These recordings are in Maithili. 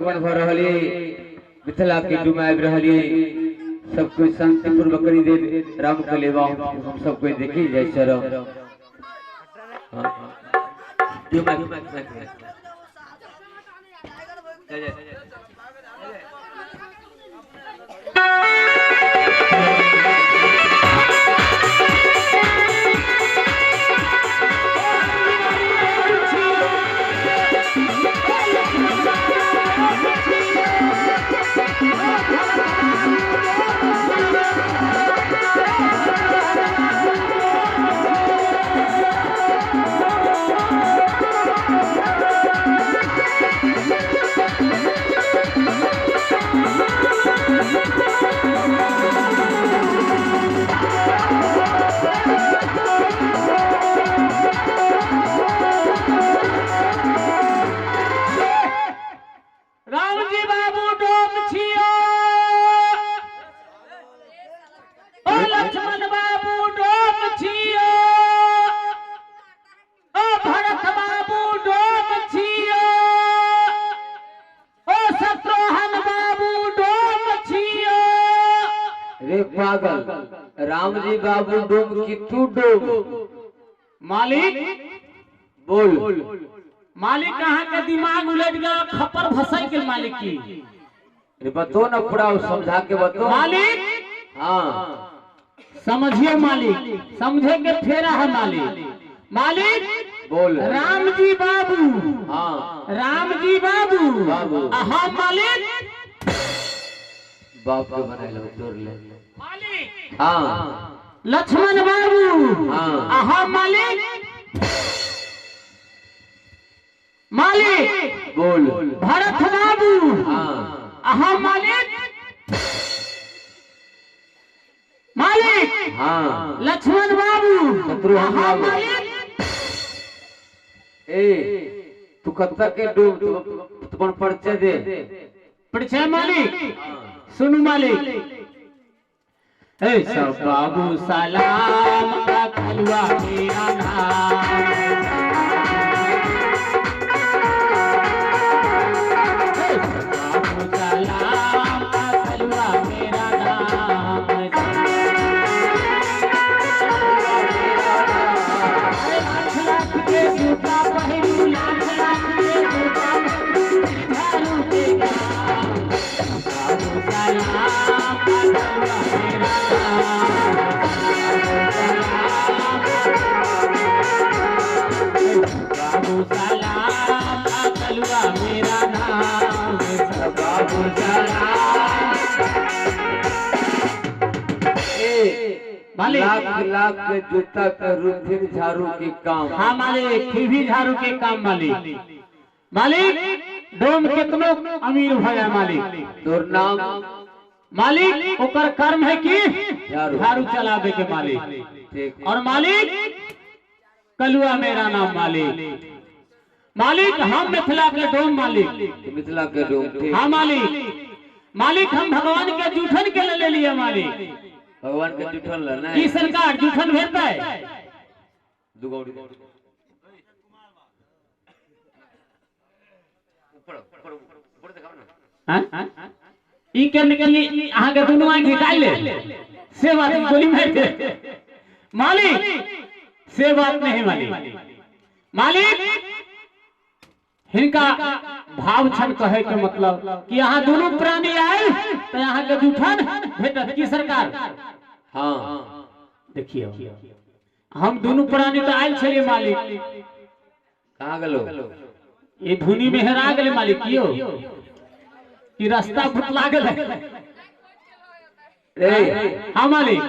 आगमन भ रहल ये, मिथिला के डुमाबि रहल ये। सब कोई शांतिपूर्वक करी दे राम के लेवा हम सब कोई देखी जाय सर। हां दियो माइक माइक जय जय। रामजी बाबू डोम छियो, ओ लक्ष्मण बाबू डोम छियो, ओ भरत बाबू डोम छियो, ओ शत्रुघ्न बाबू डोम छियो। रे पागल, रामजी बाबू डोम की तू डोम? मालिक बोल। मालिक अहाँ के दिमाग उलट गया, खप्पर भसई के मालिक की। अरे बतो ना पूरा समझा के बतो मालिक। हाँ समझियो मालिक, समझे के फेरा है मालिक। मालिक बोल। रामजी बाबू। हाँ रामजी बाबू बाबू। अहाँ मालिक बाप के बनाए तोड़ ले मालिक। हाँ लक्ष्मण बाबू। हाँ। अहाँ मालिक। मालिक बोल। भरत बाबू। हाँ अहाँ मालिक। मालिक हाँ लक्ष्मण बाबू। शत्रुघ्न अहाँ बाबू। मालिक। ए तू कब तक के डूब, तू अपन परिचय दे। परिचय मालिक सुनू मालिक। ए सब बाबू सलाम, कलुआ मेरा नाम। ए सब बाबू सलाम, कलुआ मेरा नाम। अरे लाख लाख के जूता पहिरू, लाख लाख के जूता पहिरू, झाड़ू के काम। बाबू सलाम, कलुआ मेरा नाम। बाबू सलाम, कलुआ मेरा नाम। बाबू सलाम। ए मालिक। लाख लाख के जूता पे फिर झाड़ू के काम। हाँ मालिक, फिर भी झाड़ू के काम मालिक। मालिक डोम कितनो अमीर भया मालिक। तोर नाम? मालिक ओकर कर्म है कि झाड़ू। झाड़ू चलावे के मालिक। ठीक। और मालिक कलुआ मेरा नाम मालिक। मालिक हम मिथिला के डोम मालिक। मिथिला के डोम ठीक। हाँ मालिक। मालिक हम भगवान के जूठन के ले लिए मालिक। भगवान के जूठन ले नहीं की सरकार जूठन भेजता है? दुगौड़ी ऊपर ऊपर ऊपर दिखाओ ना। हाँ? ई के निकली अहाँ के दुनू आँख निकाल ले से बात गोली मार दे मालिक। से बात नहीं मालिक। मालिक हिनका भाव छन कहे के मतलब कि अहाँ दुनू प्राणी आए तो अहाँ के जूठन भेटत की सरकार? हाँ देखियो हम दुनू प्राणी तो आयल छलिए मालिक। कहाँ गेलो? ये धुनी में हेरा गेले मालिक। कियो कि रास्ता भुतला गेलै। रे हाँ मालिक।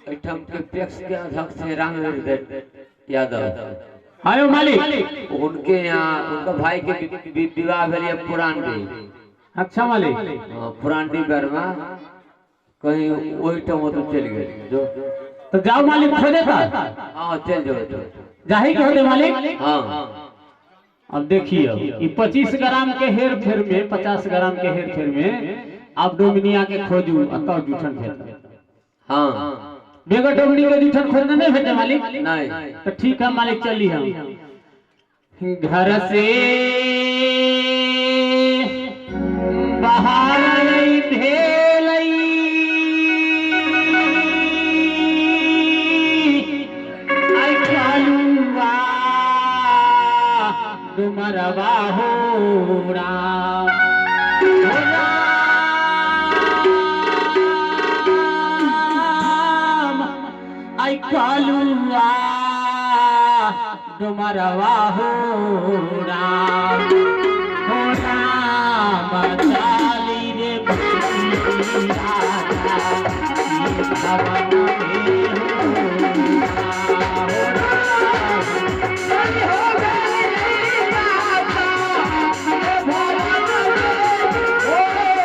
एठाम के पैक्स के अध्यक्ष है रामवीर यादव। हाँ यो मालिक। उनके यहाँ उनका भाई के विवाह भेल है पुरानडी। अच्छा मालिक। हाँ, पुरानडी बर्मा कहीं वही ठाम तो चल गए जो। तो जाओ मालिक खोजे था। हाँ चल जाओ जाओ। जाही के होते मालिक। हाँ अब देखियो ये 25 ग्राम के हेर फेर में 50 ग्राम के हेर फेर में आप डोमिनिया के खोजू तब जूठन भेटत। हाँ बेगर डोमिनी के जूठन खोजने नहीं भेटे मालिक। नहीं तो ठीक है मालिक चली हम घर से। डुमरवा हो राम, हो राम चाली रे राजा भवन में हो राम। हो राजा भवन में हो राम।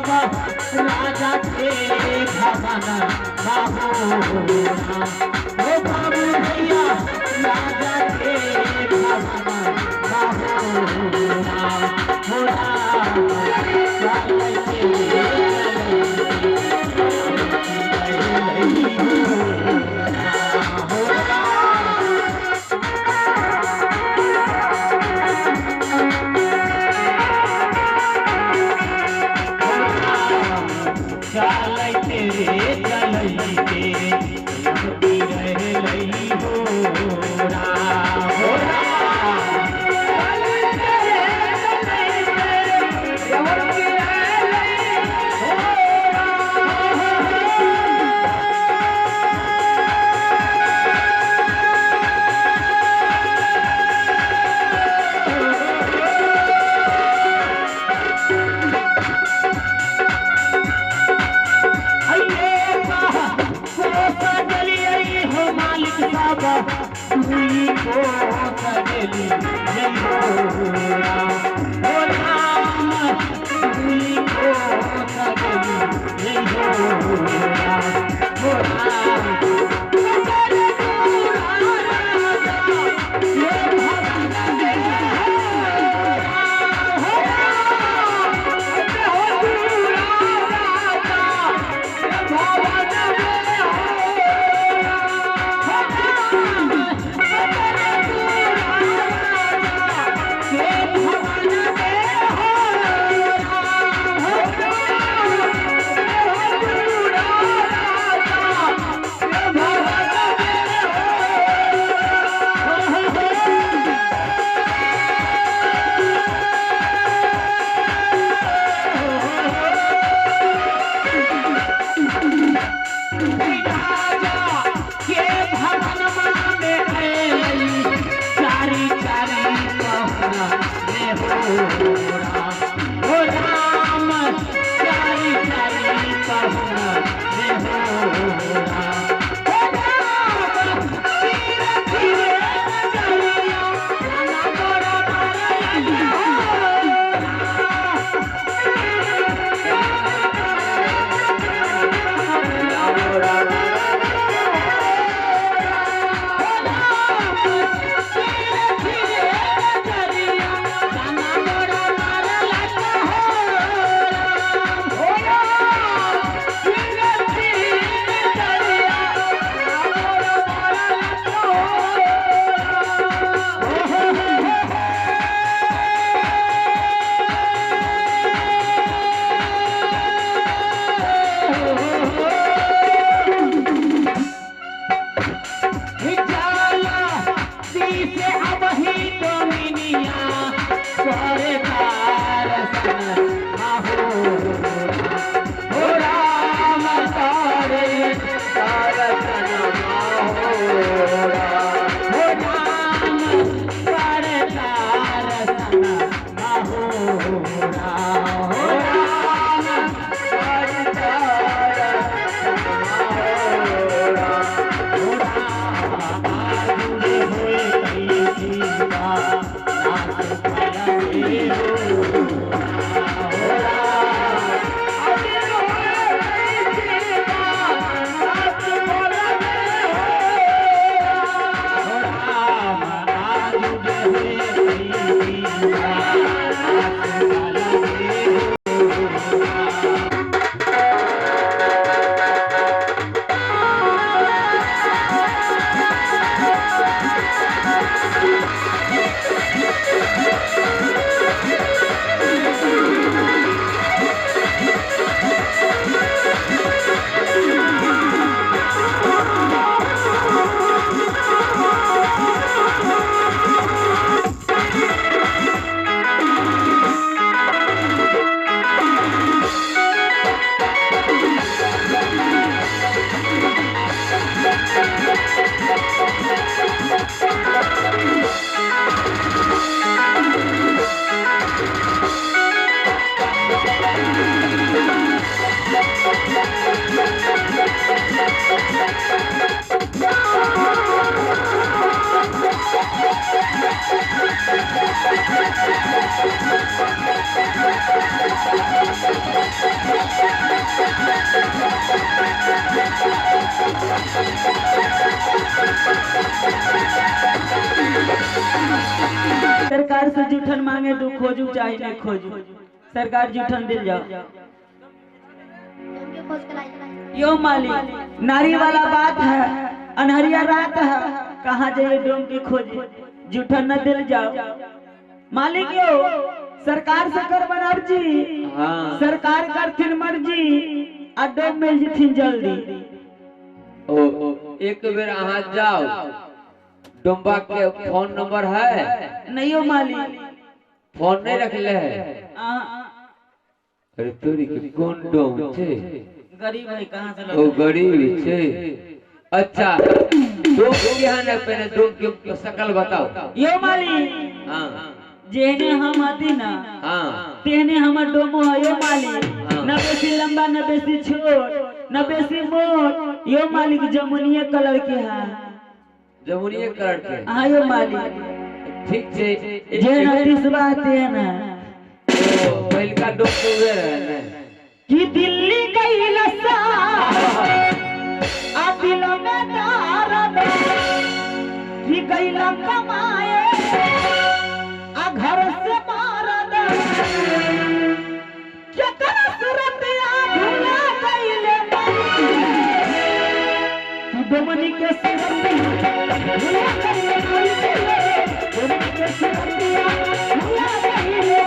राजा के भवन बाबू ओ बाबू भैया, राजा के भवन बाबू हो राम। चलते रे चलते रही हो राम, हो राम। चलते रे चलते हो राम। को सजली जय हो राम, हो राम। तुई को सजली जय हो राम, हो राम। हो राम, चारी चारी पहुना रे हो राम। हो राम, धीरे धीरे चलिया राना बड़ा सरकार से जूठन मांगे दू खोजू चाहे नहीं खोजू, सरकार जूठन दिल जाओ। यो मालिक नारी वाला बात है, अनहरिया रात है, कहाँ जाइए डोम की खोजे, जूठन न दिल जाओ। मालिक यो सरकार से कर बनर्जी, हाँ। सरकार करथिन मर्जी आ डोम मिल जिथिन जल्दी। ओ एक बेर अहाँ जाओ, डोम्बा के फोन नंबर है? नहीं हो मालिक, फोन नहीं रखले है। अरे तोरी के कौन डोम छे? गरीब है कहाँ से? ओ गरीब छे। अच्छा डोम के यहाँ ना पहले डोम के शकल बताओ। यो मालिक, हाँ जेहने हम आती ना, हाँ तेहने हमर डोमो है। यो मालिक, हाँ। न बेसी लंबा न बेसी छोट न बेसी मोट, यो मालिक जमुनिया कलर के है। जमुनिया कलर के? हाँ यो मालिक। ठीक छे। जे न तिसवा तेहने। ओ पहिलका डोम तो उहे रहे ने कि दिल्ली गई लसा आ दिल में दर्द कि गईला कमाए आ घर से मारद केकर सूरतिया भुला गईले कि डोमनी के सूरतिया भुला गईले, डोमनी के सूरतिया भुला गईले।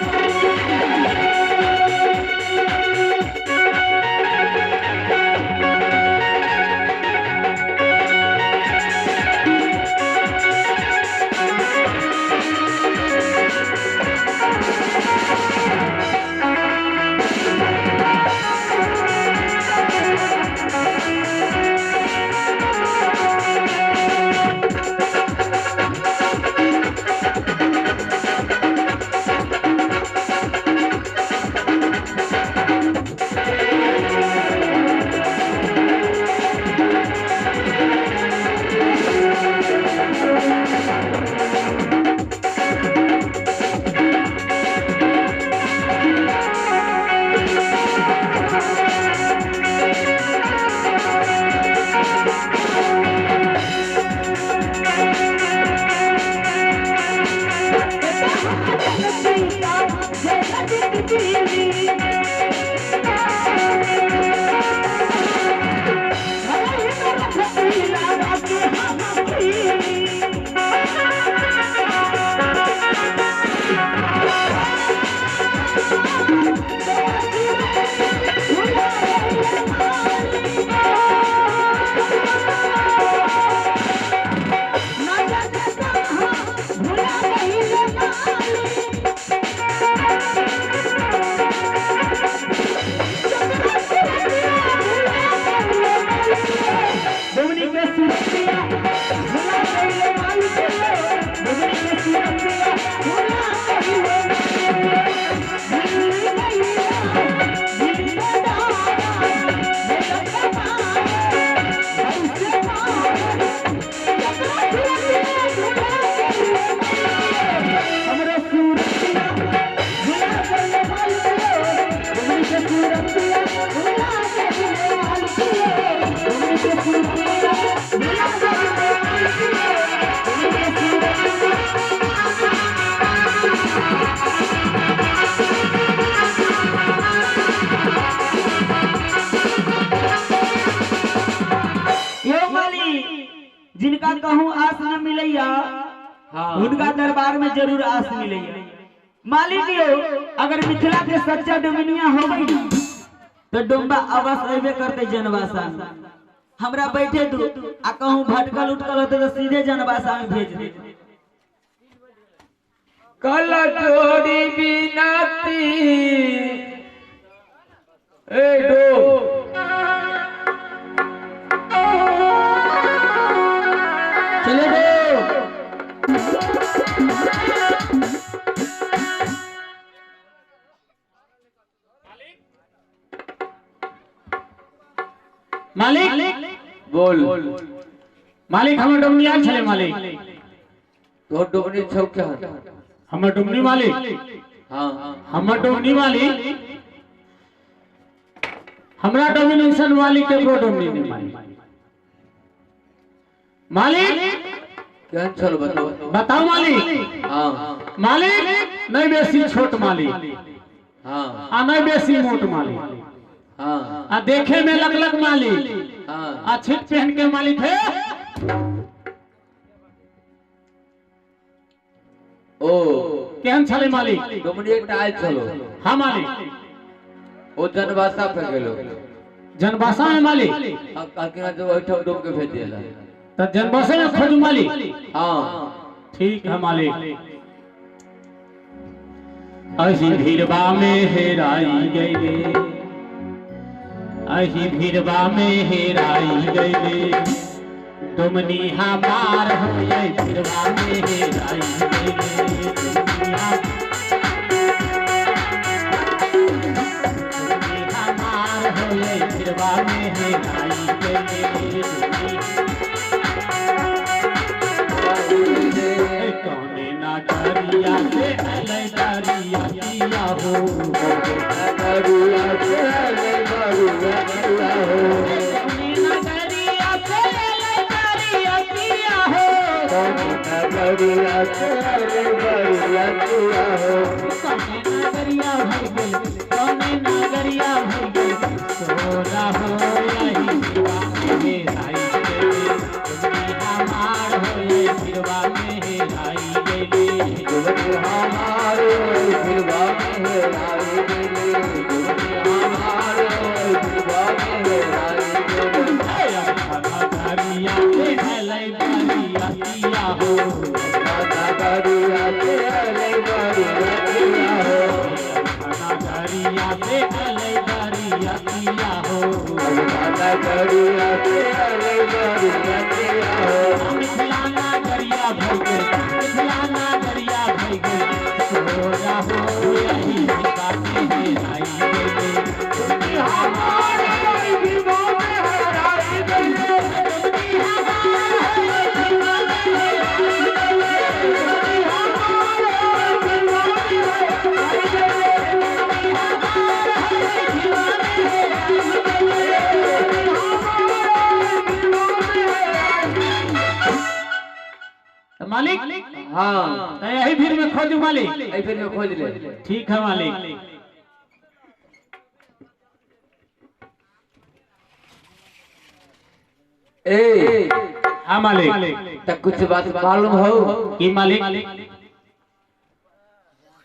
जिनका कहूँ आस न मिलैया, हाँ। उनका दरबार में जरूर आस मिलैया। मालिक यो अगर मिथिला के सच्चा डोमिनिया हो गई तो डोम्बा अवश्य अबे करते जनवासा में। हमरा बैठे दू आ कहूँ भटकल उठकल होते तो सीधे जनवासा में भेज दे। कल जोड़ी बिनाती ए डो चले दो। मालिक बोल। मालिक हमर डोमनी आयल छले मालिक। तो डोमनी छौ केहन? हमर डोमनी मालिक। हाँ हमर डोमनी वाली हमरा डोमिनेशन वाली केकरो डोमनी नहीं माली। मालिक केहन छल बताओ बताओ मालिक। हाँ मालिक नहीं बेसी छोट मालिक। हाँ आ नहीं बेसी मोट मालिक। हाँ आ देखे में लग लग मालिक। हाँ आ छिट पहन के मालिक है। ओ केहन छले मालिक? डोमनी एकटा आयल छलो। हाँ मालिक। ओ जनवासा पे गेलो। जनवासा में मालिक? हाँ कहलखिन जे ओहिठाम डूब के भेज देला। तो जनवासा में खोजू मालिक? हाँ ठीक है मालिक। अही भीड़बा में हेराई गईले, अही भीड़बा में हेराई गईले, डोमनी हमार हो भीड़बा में हेराई गईले, डोमनी हमार हो भीड़बा में हेराई गईले, कौने नागरिया से अलै दरिया पिया हो, नागरिया से अलै दरिया पिया हो, कौने नागरिया से अलै दरिया पिया हो, कौने नागरिया से अलै दरिया पिया हो, कौने नागरिया भई गेल, कौने नागरिया भई गेल, सोरा हो यही भीड़बा में हेराई गेले, डोमनी हमार हो भीड़बा में हेराई गेले, डोमनी हमार भीड़बा में हेराई गेले, डोमनी हमार भीड़बा में हेराई गेले, नागरिया से अलै दरिया पिया हो, नागरिया से अलै दरिया पिया हो, नागरिया से अलै दरिया पिया हो, नागरिया से अलै दरिया पिया हो, मिथिला नागरिया भई गेल, मिथिला नागरिया भई गेल, सोरा हो यही भीड़बा में हेराई गेले, डोमनी हमार भीड़बा में हेराई गेले, डोमनी हमार भीड़बा में हेराई गेले, डोमनी हमार भीड़बा में हेराई गेले, डोमनी हमार भीड़बा में हेराई गेले, मालिक। हाँ तो यही भीड़ में खोजू मालिक? यही भीड़ में खोज ले। ठीक है मालिक। ए हाँ मालिक। तक कुछ बात मालूम हो की मालिक?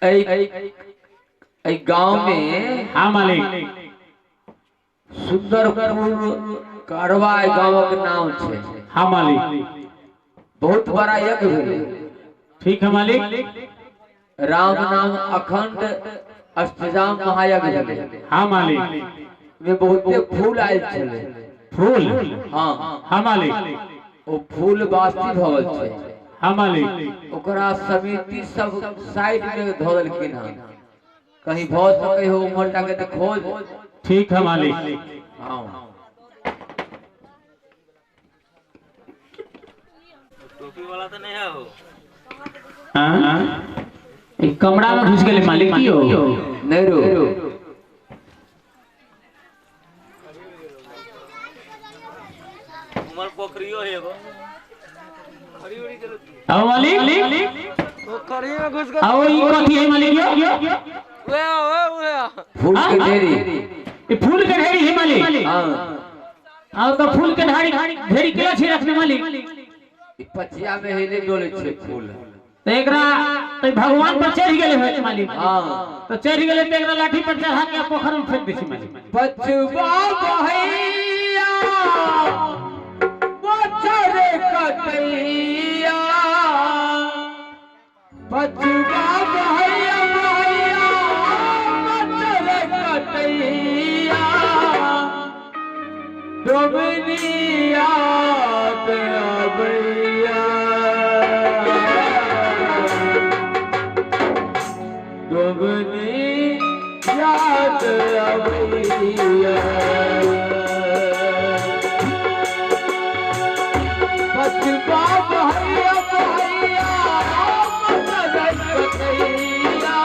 ए गांव में हाँ मालिक सुंदरपुर कारवा गांव के नाम छे। हाँ मालिक। बहुत बड़ा यज्ञ भेलै। ठीक है मालिक। राम नाम अखंड अष्टजाम महायज्ञ भेलै। हाँ मालिक। में बहुते फूल आयल छलै। फूल? हाँ हाँ मालिक। ओ फूल बासी भऽ गेल छै। हाँ मालिक। ओकरा समिति सब साइड में धऽ देलखिन हन, कहीं भऽ सकै हो उम्हर जाके तऽ खोज। ठीक है मालिक। हाँ टोपी वाला तो नहीं है वो। हाँ एक कमरा में घुस गेले मालिक की हो? नहीं रो। उमर पोखरियो है एगो। आओ मालिक। पोखरी में घुस गए। आओ ई कथी है मालिक यो? ओए ओए ओए फूल के ढेरी। ई फूल के ढेरी है मालिक। हाँ आओ तो फूल के ढेरी ढेरी केला छी रखने मालिक? पछिया में हिले डोले छे फूल। तो एकरा तो भगवान पर चढ़ गेले होत मालिक। हाँ तो चढ़ गेले तो एकरा लाठी पर चढ़ा के पोखर में फेंक देसी मालिक। पछुआ बहैया मच्छर कटैया, पछुआ बहैया बहैया मच्छर कटैया, डोमनिया अबैया, डोमनी याद अबैया, पछुआ बहैया बहैया मच्छर कटैया,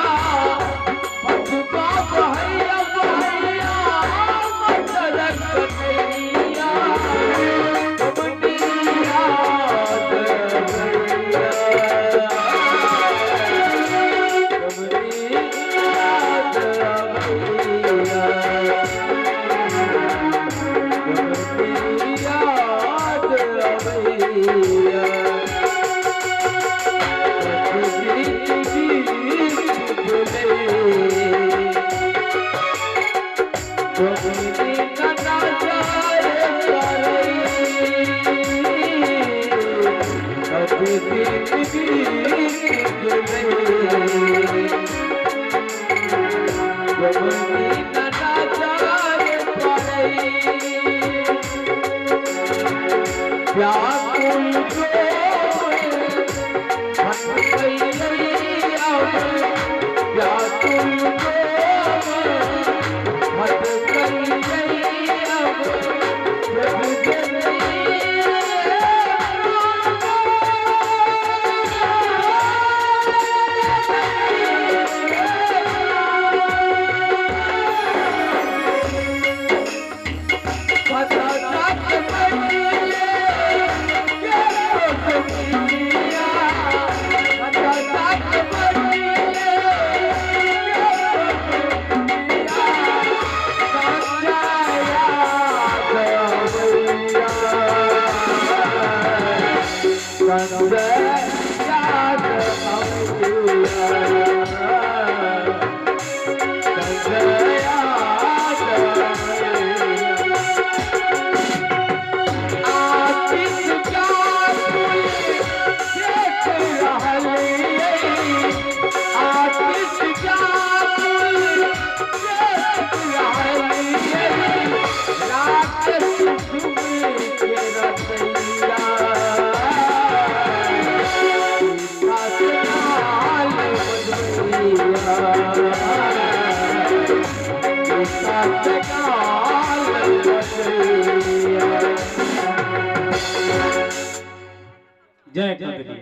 जय कदली।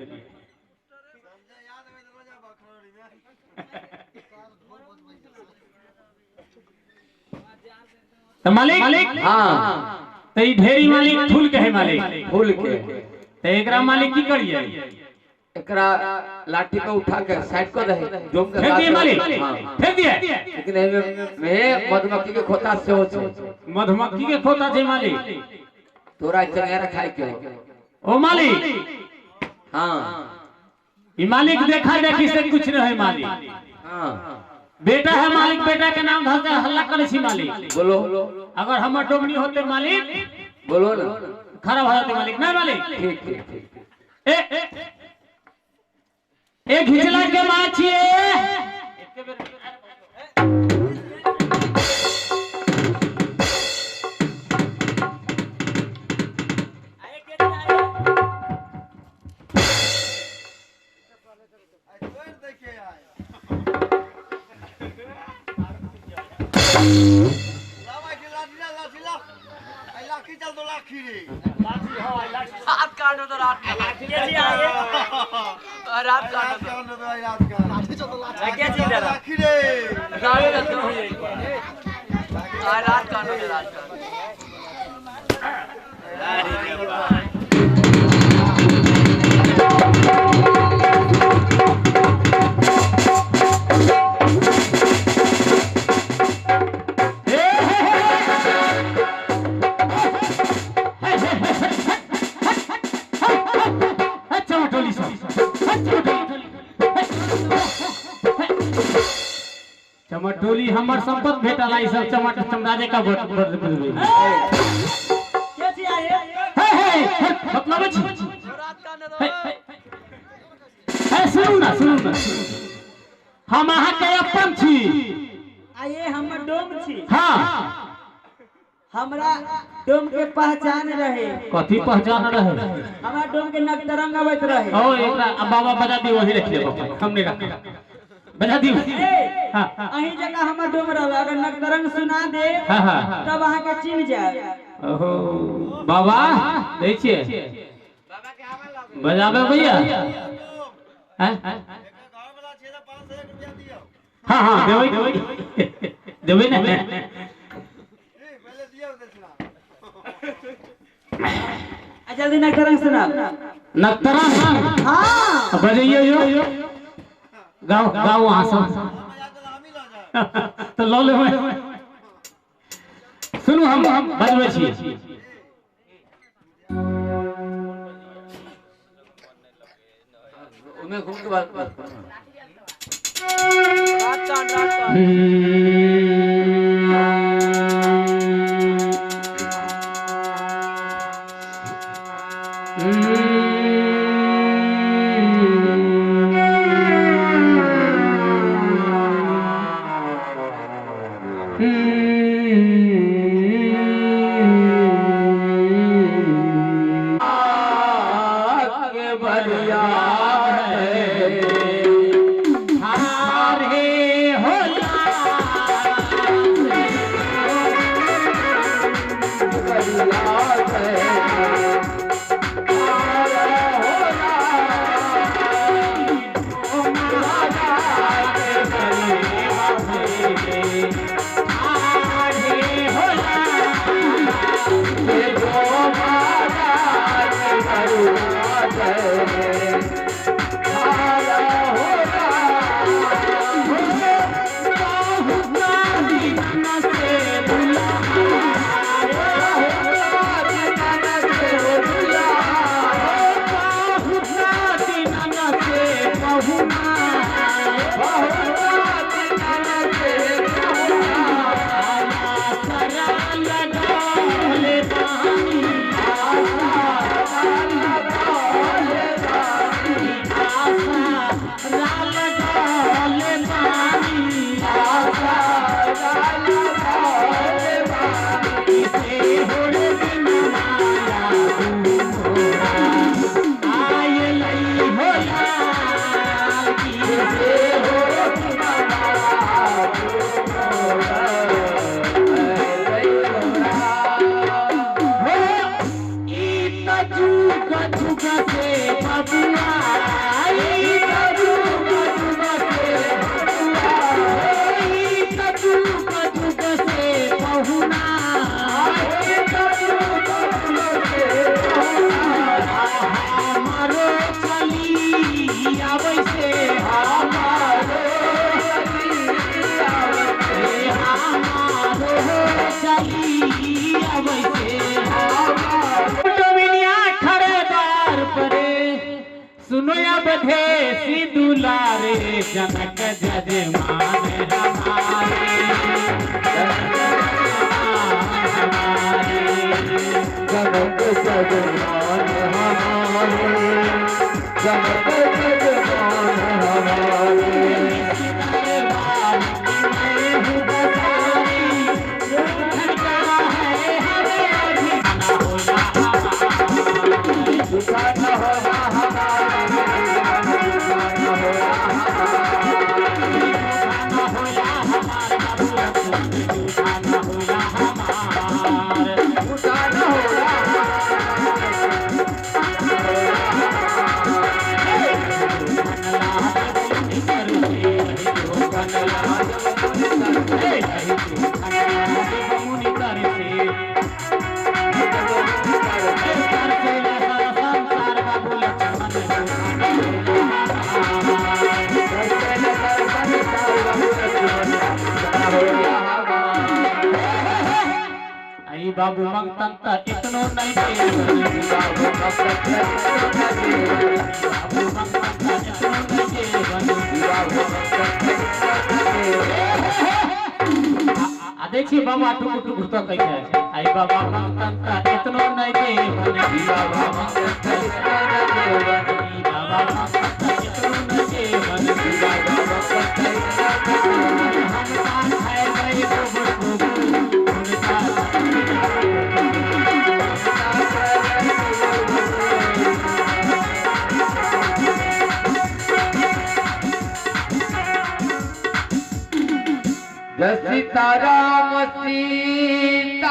तो मालिक, हाँ तो ई ढेरी मालिक फूल के है मालिक, फूल के। तो एकरा मालिक की करिए? एकरा लाठी पे उठा के साइड कर दे, डोम के फेंक दिए मालिक, हाँ। फेंक दिए। लेकिन एमे में मधुमक्खी के खोता से हो छे, मधुमक्खी के खोता छे मालिक। तोरा चंगेरा खाए के हो ओ मालिक। हाँ ई मालिक देखा देखी से कुछ नहीं है मालिक। हाँ बेटा है मालिक, बेटा के नाम धर के हल्ला करे छी मालिक। बोलो, अगर हमर डोमनी होते मालिक, बोलो ना, खराब हो जाते मालिक। नहीं मालिक, ठीक ठीक ठीक। ए ए घिचला के मां छिए। चमटोली हमर संपत भेटल आई सब चमट चमराजे का वोट बदलबे। के छी आए? हे हे मतलब छी। हे सुनू ना, सुनू ना, हम अहाँ के अपन छी। आये हमर डोम छी। हां हमरा डोम के पहचान रहे। कथी पहचान रहे? हमरा डोम के नकतरंग आवत रहे। ओ एकरा बाबा बजा दी, वही रख ले बाबा, हम नहीं रख, बजा दी। हां अही जगह हमर डोम रहल, अगर नकतरंग सुना दे हां तब अहाँ के चिन्ह जाए। ओहो बाबा दै छिए बजाबे भैया। हैं हां हां देबै देबै ना। जल्दी नकतरंग सुना। नकतरंग? हां बजाइयो, यो गाओ गाओ वहां से तो लो ले। सुनू हम बजबै छी। ओमे घूम के बात बात हारे हो। दरबारे जनक जजमान हमारे जनक जजमान हमारे जनक जजमान हमारे बाबू मंगतन त इतनो नहीं बाबू मंगतन त इतनो नहीं। आ देखिए बाबा टुकुर टुकुर तो कहि है आई बाबा मंगतन त इतनो नहीं बाबा मंगतन